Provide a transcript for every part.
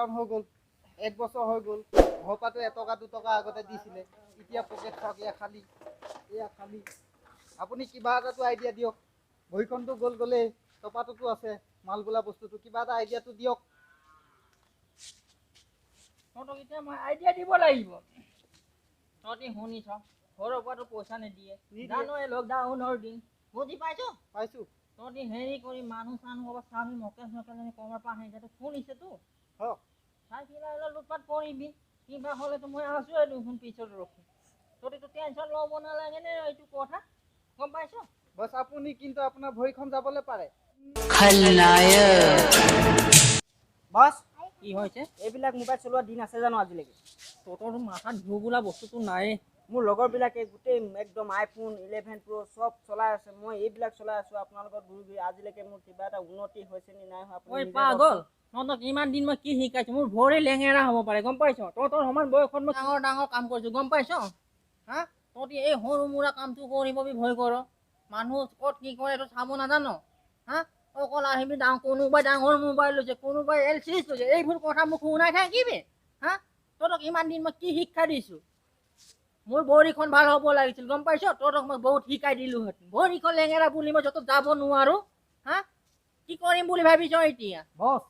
Lockdown হৈ গ'ল, এক বছৰ হৈ গ'ল। ঘৰৰ পৰাতো এটকা দুটকা আগতে দিছিলে, এতিয়া পকেট চাওক, এয়া খালী, এয়া খালী। আপুনি কিবা এটাতো আইডিয়া দিয়ক। ভৰিখনতো গ'ল গ'লেই, টপাটোতো আছে, মাল বোলা বস্তুটো কিবা এটা আইডিয়াটো দিয়ক। তহঁতক এতিয়া মই আইডিয়া দিব লাগিব। তহঁতি শুনিছ, ঘৰৰ পৰাতো পইচা নিদিয়ে, জানো, এই লকডাউনৰ দিন, বুজি পাইছ? পাইছোঁ। তহঁতি হেৰি কৰি মানুহ চানুহ ক'ৰবাত চাবি, মকেল চকেল ক'ৰবাৰ পৰা আহিছেতো, শুনিছেতো, চাই পেলাই অলপ লুটপাত কৰিবি। কিবা হ'লেতো মই আছোঁৱে দেখোন পিছত ৰখি। তহঁতিতো টেনশ্যন ল'ব নালাগে নে, এইটো কথা গম পাইছ? বছ, আপুনি কিন্তু আপোনাৰ ভৰিখন যাবলৈ পাৰে। বছ। কি হৈছে? এইবিলাক মোবাইল চলোৱা দিন আছে জানো আজিলৈকে? তহঁতৰ মাথাত ঘূ বোলা বস্তুটো নায়েই। মোৰ লগৰবিলাকে গোটেই একদম আইফোন 11 প্ৰ' চব চলাই আছে, মই এইবিলাক চলাই আছোঁ আপোনালোকৰ ঘূৰি ঘূৰি। আজিলৈকে মোৰ কিবা এটা উন্নতি হৈছে নি নাই হোৱা, আপুনি ঐ নিজে পাগল, কওকচোন। তহঁতক ইমান দিন মই কি শিকাইছোঁ? মোৰ ভৰি লেঙেৰা হ'ব পাৰে, গম পাইছ? তহঁতৰ সমান বয়সত মই ডাঙৰ ডাঙৰ কাম কৰিছোঁ, গম পাইছ? হা, তহঁতি এই সৰু সুৰা কামটো কৰিব ভয় কৰ। মানুহ ক'ত কি কৰে এইটো চাব নাজান? হা, অকল আহিবি, ডাঙৰ কোনোবাই ডাঙৰ মোবাইল লৈছে, কোনোবাই এল চিজ লৈছে, এইবোৰ কথা মোক শুনাই থাকিবি? হা, তহঁতক ইমান দিন মই কি শিক্ষা দিছোঁ? মোৰ ভৰিখন ভাল হ'ব লাগিছিল, গম পাইছ? তহঁতক মই বহুত শিকাই দিলোঁহেঁতেন। ভৰিখন লেঙেৰা বুলি মই য'ত যাব নোৱাৰোঁ। হা, কি কৰিম বুলি ভাবিছ এতিয়া? বছ,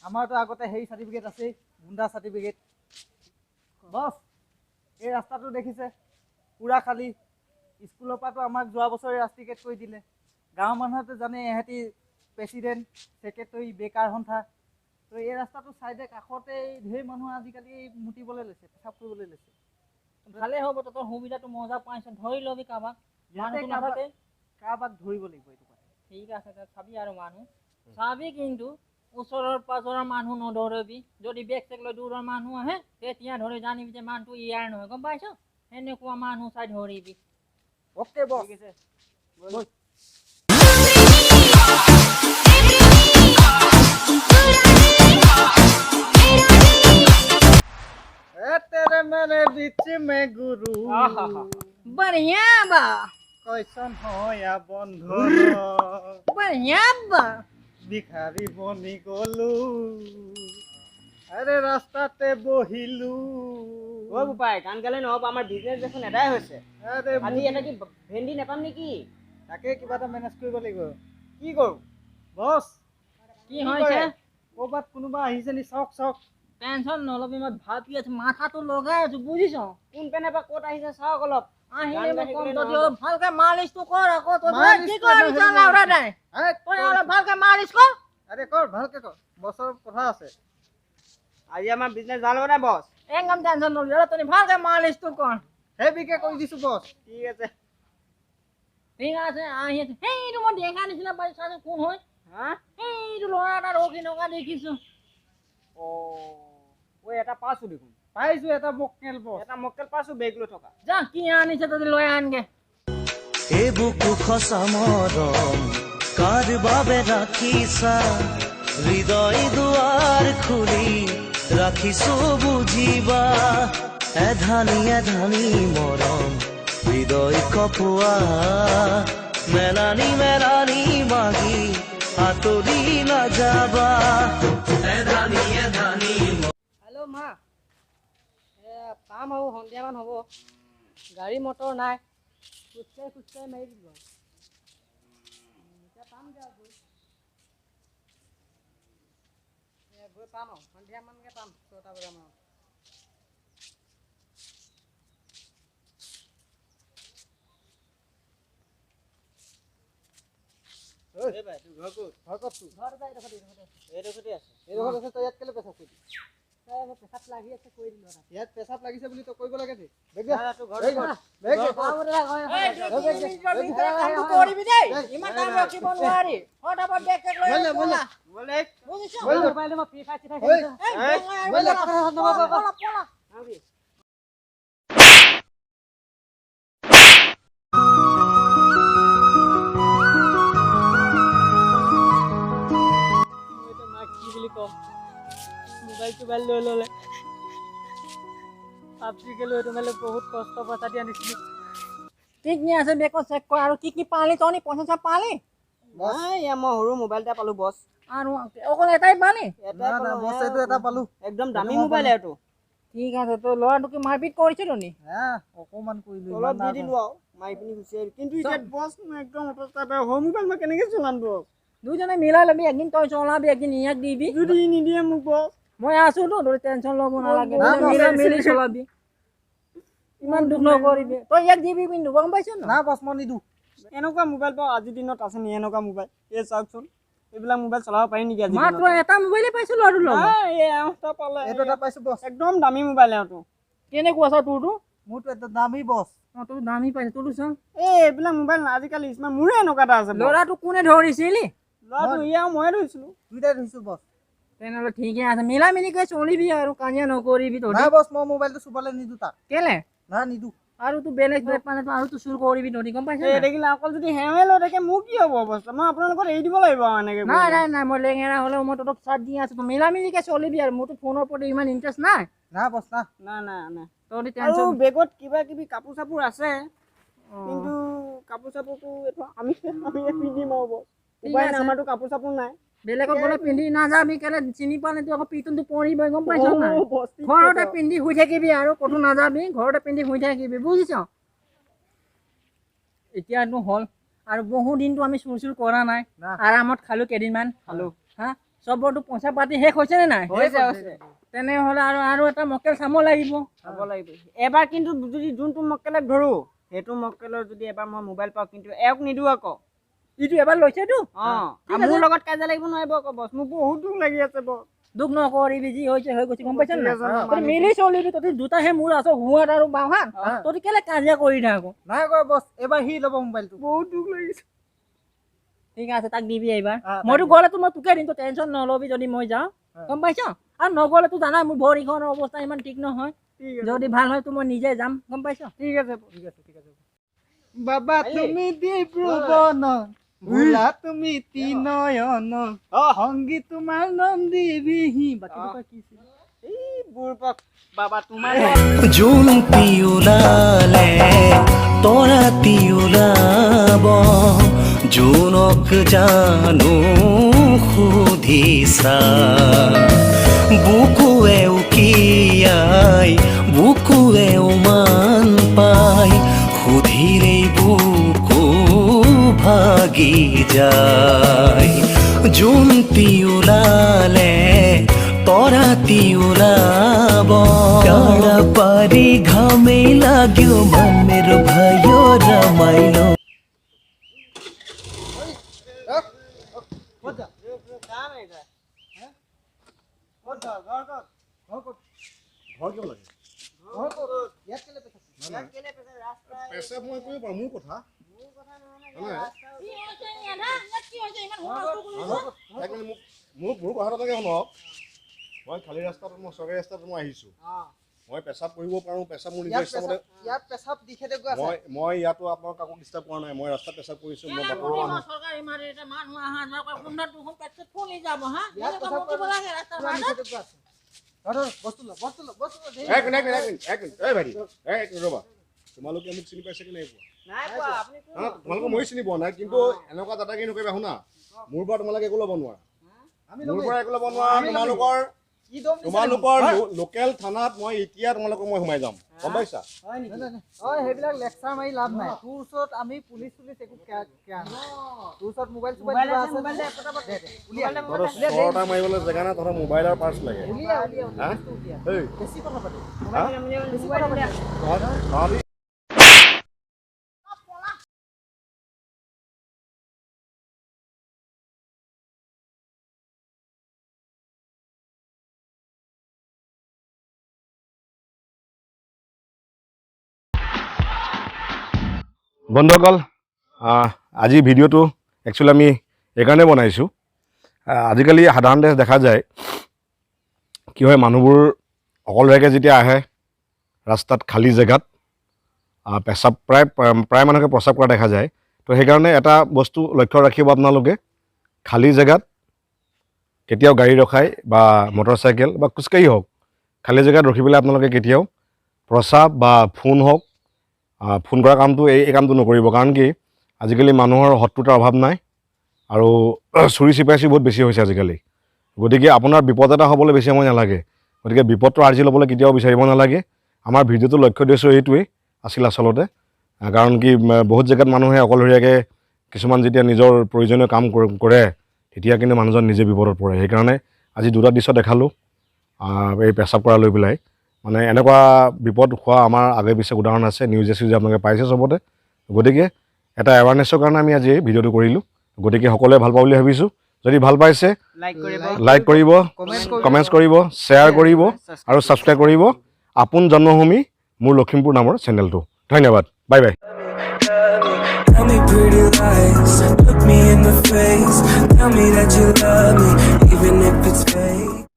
আমাৰতো আগতে হেৰি চাৰ্টিফিকেট আছেই, গুণ্ডা চাৰ্টিফিকেট। বছ, এই ৰাস্তাটো দেখিছে, পূৰা খালী। স্কুলৰ পৰাতো আমাক যোৱা বছৰে ৰাষ্টিকেট কৰি দিলে। গাঁৱৰ মানুহেতো জানে এহেঁতি প্ৰেচিডেণ্ট, ছেক্ৰেটৰী, বেকাৰ সন্থা। তো এই ৰাস্তাটো চাইডে কাষতে ঢেৰ মানুহ আজিকালি মুতিবলৈ লৈছে, পেচাব কৰিবলৈ লৈছে। ভালেই হ'ব, তহঁতৰ সুবিধাটো মজা পাইছ। ধৰি ল'বি কাৰোবাক। ইয়াতে মানুহটো কাৰোবাক নাথাকে। কাৰোবাক ধৰিব লাগিব এইটো কথা। ঠিক আছে, তই চাবি আৰু মানুহ চাবি, কিন্তু ওচৰৰ পাজৰৰ মানুহ নধৰিবি। যদি বেগ চেগ লৈ দূৰৰ মানুহ আহে, তেতিয়া ধৰি জানিবি যে মানুহটো ইয়াৰ নহয়, গম পাইছ? সেনেকুৱা মানুহ চাই ধৰিবি। অ'কে বছ। ঠিক আছে, ব'ল। ए तेरे मेरे बीच में गुरु बढ़िया बा। कैसन होया बंधु? बढ़िया बा। ভিখাৰী বনি গলো, আৰে ৰাস্তাতে বহিলো। অ' বোপাই, গান গালে নহ'ব, আমাৰ বিজনেছ দেখোন এদাই হৈছে। আৰে আজি এটা কি ভেন্দি নাপাম নেকি? তাকে কিবা এটা মেনেজ কৰিব লাগিব। কি কৰোঁ? বছ। কি হৈছে? ক'ৰবাত কোনোবা আহিছে নি চাওক চাওক। টেনশ্যন নল'বি, মই ভাবি আছো, মাথাটো লগাই আছো, বুজিছ? কোন পেনে বা ক'ত আহিছে চাওক অলপ। আহিলে গান মই গাই কম। থাকিলে তহঁতি নহ'ব। অলপ ভালকে মালিচটো কৰ আকৌ। তই মালিচ কি কৰিব কৰিছ? লাগিব। লাউৰা নাই। এই, তই অলপ ভালকে মালিচ কৰ। আৰে কৰ, ভালকে কৰ, বছৰ কথা আছে। আজি আমাৰ বিজনেছ ভাল হ'ব নাই বছ? একদম টেনশ্যন নলবি, অলপ তই ভালকে মালিচটো কৰ। হেভিকে কৰি দিছো বছ। ঠিক আছে। ঠিক আছে, আহি আছে। সেইটো মই দেখা নিচিনা পাইছো, চাচোন কোন হয়। হা? সেইটো ল'ৰা এটা ৰখি থকা দেখিছো। অ' ঐ, এটা পাইছো দেখোন। পাইছো এটা মক্কেল বছ। এটা মক্কেল পাইছো বেগ লৈ থকা। যা, কি আনিছে তহঁতি লৈ আনগে। এ বুকু সঁচা মৰম কাৰ বাবে ৰাখিছা? হৃদয় দুৱাৰ খুলি ৰাখিছো বুজিবা। এধানি এধানি মৰম হৃদয় কপোৱা, মেলানি মেলানি মাগি আঁতৰি নাযাবা। এধানি এধানি হেল্ল' মা, পাম আৰু সন্ধিয়ামান হ'ব। গাড়ী মটৰ নাই, খোজকাঢ়ি খোজকাঢ়ি মাৰি দিলোঁ আৰু। এতিয়া পামগৈ আৰু গৈ, গৈ পাম আৰু সন্ধিয়ামানকৈ পাম, 6টা বজামানত। ঐ, তোৰ ঘৰ ক'ত? ঘৰ ক'ত তোৰ? ঘৰত এইডোখৰতে, এইডোখৰতে আছে। এইডোখৰতে আছে। এইডোখৰত আছে, তই ইয়াত কেলে পেচাব কৰিলি? এই পেচাব লাগি আছে, কৰি দিলোঁ আৰু। ইয়াত পেচাব লাগিছে বুলি তই কৰিব লাগে নি? বেগ দে, না, তোৰ ঘৰটো বেগ দে, ক'ত? বেগ দে। এই, দুই তিনি মিনিটৰ ভিতৰত কামটো কৰিবি দেই, ইমান টাইম ৰখিব নোৱাৰি। ফটাফট বেগ চেগ লৈ ব'ল দে, ব'ল দে। পলা। বোলে। বুজিছ? ব'ল দে। মোবাইলটো মই ফ্ৰী ফায়াৰ চিফায়াৰ ঐ, খেলিছোঁ। এই, এই, বেগ লৈ ব'ল দে। পলা, পলা, পলা। মই এতিয়া মাক কি বুলি ক'ম? মোবাইল চোবাইল লৈ ল'লে। পাবজি খেলোঁ, এইটো মানে বহুত কষ্ট পইচা দি আনিছিলোঁ। কি কি আছে বেগত চেক কৰ। আৰু কি কি পালি তহঁতি? পইচা চব পালি? নাই, এয়া মই সৰু মোবাইল এটা পালোঁ বছ। আৰু অকল এটাই পালি? এটাই না, না, পালো, বছ, এ, এইটো এটা পালো। একদম দামী এইটো মই মোবাইল পালো। এইটো। ঠিক আছে, তই ল'ৰাটোক কি মাৰপিট কৰিছিল নি? হা, অকণমান কৰিলো, তলত ইমান দি নাই দিলো কৰা। আৰু মাৰি পিনি গুচি আহিলো। কিন্তু এতিয়া বছ, মোৰ একদম অৱস্থা বেয়া। সৰু মোবাইল মই কেনেকে চলাম বছ? দুজনে মিলাই ল'বি, একদিন তই চলাবি, একদিন ইয়াক দিবি। যদি ই নিদিয়ে মোক বছ? মই আছোতো, তই টেনশ্যন ল'ব নালাগে। না, দুজনে বছ, মিলাই মিলি চলাবি, ইমান দুখ নকৰিবি। তই ইয়াক দিবি কিন্তু, গম পাইছ ন? না বছ, মই নিদিওঁ। এনেকুৱা মোবাইল পাওঁ আজিৰ দিনত আছে নি এনেকুৱা মোবাইল? এই চাওকচোন, এইবিলাক মোবাইল চলাব পাৰি নেকি আজি? মাত্ৰ এটা মোবাইলে পাইছো ল'ৰাটোৰ লগত? এই এওঁটা পালে। এইটো এটা পাইছো বছ। একদম দামী মোবাইল এওঁটো। কেনেকুৱা চা তোৰটো? মোৰটো এটা দামী বছ। অ, তোৰ দামী পাইছো, তোৰটো চা। এই এইবিলাক মোবাইল আজিকালি স্মাৰ্ট, মোৰে এনেকুৱা এটা আছে বছ। ল'ৰাটো কোনে ধৰিছিলি? ল'ৰাটো ই আৰু ময়ে ধৰিছিলো। দুইটাই ধৰিছো বছ। তেনেহ'লে ঠিকে আছে, মিলাই মিলি কৰি চলিবি আৰু কাজিয়া নকৰিবি তহঁতি। নাই বছ, মই মোবাইলটো চুবলৈ নিদিওঁ তাক। কেলে? না, নিদিওঁ। আৰু তোৰ বেলেগ বেলেগ পালে আৰু তোৰ চুৰ কৰিবি তহঁতি, গম পাইছ এই নাই? দেখিলে, অকল যদি সেৱে লৈ থাকে মোৰ কি হ'ব অৱস্থা? মই আপোনালোকত এৰি দিব লাগিব আৰু এনেকে নাই। কৰিলে। নাই নাই, মই লেঙেৰা হ'লেও মই তহঁতক চাথ দি আছো, তই মিলা মিলিকে চলিবি আৰু। মোৰতো ফোনৰ প্ৰতি ইমান ইণ্টাৰেষ্ট নাই। না বছ, না। না না না। তহঁতি আৰু টেনশ্যন বেগত কিবা কিবি কাপোৰ চাপোৰ আছে, কিন্তু কাপোৰ চাপোৰটো এইটো আমি পিন্ধিম আৰু বছ। ঠিক উপায় নাই। আছে। আমাৰতো কাপোৰ চাপোৰ নাই। বেলেগত গ'লে পিন্ধি নাযাবি, কেলে চিনি পালে তো আকৌ পিটনটো পৰিবই, গম পাইছ নাই? অ, বছ, ঠিক ঘৰতে কৈছ। পিন্ধি শুই থাকিবি আৰু ক'তো নাযাবি, ঘৰতে পিন্ধি শুই থাকিবি, বুজিছ? এতিয়াতো হ'ল আৰু বহু দিনটো আমি চুৰ চুৰ কৰা নাই। না। আৰামত খালো কেইদিনমান। খালো। হা, চবৰটো পইচা পাতি শেষ হৈছে নে নাই? হৈছে হৈছে। তেনেহ'লে আৰু এটা মক্কেল চাব লাগিব। চাব লাগিব এবাৰ। কিন্তু যদি যোনটো মক্কেলক ধৰো, সেইটো মক্কেলৰ যদি এবাৰ মই মোবাইল পাওঁ, কিন্তু এওঁক নিদিওঁ আকৌ। ইটো এবাৰ লৈছেতো। অ। ঠিক আৰু মোৰ আছে। লগত কাজিয়া লাগিব নোৱাৰিব আকৌ বছ। মোৰ বহুত দুখ লাগি আছে বছ। দুখ নকৰিবি, যি হৈছে হৈ গৈছে, গম পাইছ ঠিক নাই? আছে, তই মানিছো। মিলি চলিবি। তহঁতি দুটাহে মোৰ আছ, সোঁহাত আৰু বাওঁহাত। তহঁতি কেলে কাজিয়া কৰি থাক? নাই কৰা বছ, এইবাৰ সি ল'ব মোবাইলটো। বহুত দুখ লাগিছে। ঠিক আছে, তাক দিবি এইবাৰ। তাক মইতো দিম। গ'লেতো মই তোকে দিম, তই টেনশ্যন নল'বি যদি মই যাওঁ। গম পাইছ? আৰু নগ'লেতো জানাই মোৰ ভৰিখনৰ অৱস্থা ইমান ঠিক নহয়। ঠিক আছে। যদি ভাল হয় তো মই নিজে যাম, গম পাইছ? ঠিক আছে। ঠিক আছে, ঠিক আছে। বাবা, আহি। তুমি ডিব্ৰুবন বোলা, তুমি তিনয়ন সংগী, তোমাৰ নন্দী বিহি, বাকী টকা কি আছিল? এই বুৰবক বাবা তোমাৰ। জোনটি ওলালে তৰাতি ওলাব, জোনক জানো সুধিছা? বুকুৱে উকিয়াই, বুকুৱে উমান পাই, সুধিলেই বুকু ভাগি যায়। জোনটি ওলালে তৰাতি ওলাব। टाढा पारी घामै लाग्यो, मन मेरो भयो रमाइलो। ক'ত যা? কাম এটা। ক'ত যা? ঘৰ ক'ত? ঘৰ ক'ত? ঘৰ কিয় লাগে? ঘৰ ক'ত? ইয়াত কেলে পেচাব? ইয়াত কেলে পেছে ৰাস্তা? পেচাব মই কৰিব পাৰোঁ, মোৰ কথা। মোৰ কথা নহয় নহয়, নহয়। ৰাস্তা। কি হৈছে ইয়াত, হা? ইয়াত কি হৈছে? ইমান হুলস্থুল কৰিছ? এক মিনিট, মোক মোৰ কথা এটাকে শুনক। মই খালী ৰাস্তাত, মই চৰকাৰী ৰাস্তাত মই আহিছোঁ। মই পেচাব কৰিব পাৰোঁ, পেচাব মোৰ নিজৰ ইয়াত ইচ্ছামতে। পেচাব, ইয়াত পেচাব নিষেধাজ্ঞা আছে। মই ইয়াতো আপোনাক কাকো ডিষ্টাৰ্ব কৰা নাই। মই ৰাস্তাত পেচাব কৰিছোঁ, মই বাটৰুৱা মানুহ। চৰকাৰী মাটি এটা, মানুহ অহা যোৱা কৰে, কোনোবা দুখন পেট চেট ফুলি যাব, হা? ইয়াত এনেকুৱা পেচাব মুতিব কৰা লাগে ৰাস্তাৰ পুৰা মাজত? নিষেধাজ্ঞা আছে। ধৰ ধৰ, বস্তু ল, বস্তু ল, বস্তু ল, দেৰি। এক মিনিট, এক মিনিট, এক মিনিট, এক মিনিট। এই ভাইটি, এক মিনিট ৰ'বা। তোমালোকে মোক চিনি পাইছা কি নাই পোৱা? নাই পোৱা, আপুনি কোন? হা, তোমালোকক মই চিনি পোৱা নাই, কিন্তু এনেকুৱা দাদাগিৰি নকৰিবা। শুনা, মোৰ পৰা তোমালোকে একো ল'ব নোৱাৰা। আমি মোৰ ল'মেই। পৰা একো ল'ব নোৱাৰা। আমি ল'মেই। তোমালোকৰ কি দম দিছে তোমালোকৰ দেখোন। লোকেল থানাত মই এতিয়া তোমালোকক মই সোমাই যাম, গম পাইছা? হয় নেকি? নাই, নাই, নাই। ঐ, সেইবিলাক লেকচাৰ মাৰি লাভ নাই। তোৰ ওচৰত আমি পুলিচ চুলিচ একো কেয়া নাই। তোৰ ওচৰত মোবাইল চোবাইল মোবাইল কিবা আছে, আছে? মোবাইল দে, পটাপট। দে, দে, উলিয়া। তহঁতৰ চৰ এটা মাৰিবলৈ জেগা নাই, তহঁতৰ মোবাইল আৰু পাৰ্চ লাগে। উলিয়া, উলিয়া, উলিয়া, হা? বস্তু উলিয়া। এই বেছি কথা পাতে। হা? বেছি কথা পাতে। তহঁতি বন্ধুসকল, আজি ভিডিঅ'টো একচুৱেলি আমি এইকাৰণে বনাইছোঁ, আজিকালি সাধাৰণতে দেখা যায় কি হয়, মানুহবোৰ অকলশৰীয়াকৈ যেতিয়া আহে ৰাস্তাত খালী জেগাত পেচাব, প্ৰায় প্ৰায় মানুহে প্ৰস্ৰাৱ কৰা দেখা যায়। তো সেইকাৰণে এটা বস্তু লক্ষ্য ৰাখিব আপোনালোকে, খালী জেগাত কেতিয়াও গাড়ী ৰখাই বা মটৰচাইকেল বা খোজকাঢ়ি হওক, খালী জেগাত ৰখি পেলাই আপোনালোকে কেতিয়াও প্ৰস্ৰাৱ বা ফোন হওক, ফোন কৰা কামটো, এই কামটো নকৰিব। কাৰণ কি, আজিকালি মানুহৰ শত্ৰুতাৰ অভাৱ নাই। আৰু চুৰি চিপাইচি বহুত বেছি হৈছে আজিকালি। গতিকে আপোনাৰ বিপদ এটা হ'বলৈ বেছি সময় নালাগে। গতিকে বিপদটো আৰ্জি ল'বলৈ কেতিয়াও বিচাৰিব নালাগে। আমাৰ ভিডিঅ'টো লক্ষ্য উদ্দেশ্য এইটোৱেই আছিল আচলতে। কাৰণ কি বহুত জেগাত মানুহে অকলশৰীয়াকৈ কিছুমান যেতিয়া নিজৰ প্ৰয়োজনীয় কাম কৰে, তেতিয়া কিন্তু মানুহজন নিজে বিপদত পৰে। সেইকাৰণে আজি দুটা দৃশ্য দেখালোঁ, এই পেচাব কৰা লৈ পেলাই। মানে এনেকুৱা বিপদ হোৱা আমাৰ আগে পিছে উদাহৰণ আছে, নিউজে চিউজে আপোনালোকে পাইছে চবতে। গতিকে এটা এৱাৰনেছৰ কাৰণে আমি আজি এই ভিডিঅ'টো কৰিলোঁ। গতিকে সকলোৱে ভাল পাব বুলি ভাবিছোঁ। যদি ভাল পাইছে, লাইক কৰিব, লাইক কৰিব, কমেণ্ট কৰিব, কমেণ্টছ কৰিব, শ্বেয়াৰ কৰিব আৰু ছাবস্ক্ৰাইব কৰিব আপোন জন্মভূমি মোৰ লখিমপুৰ নামৰ চেনেলটো। ধন্যবাদ, bye bye. Tell me pretty lies, look me in the face. Tell me that you love me.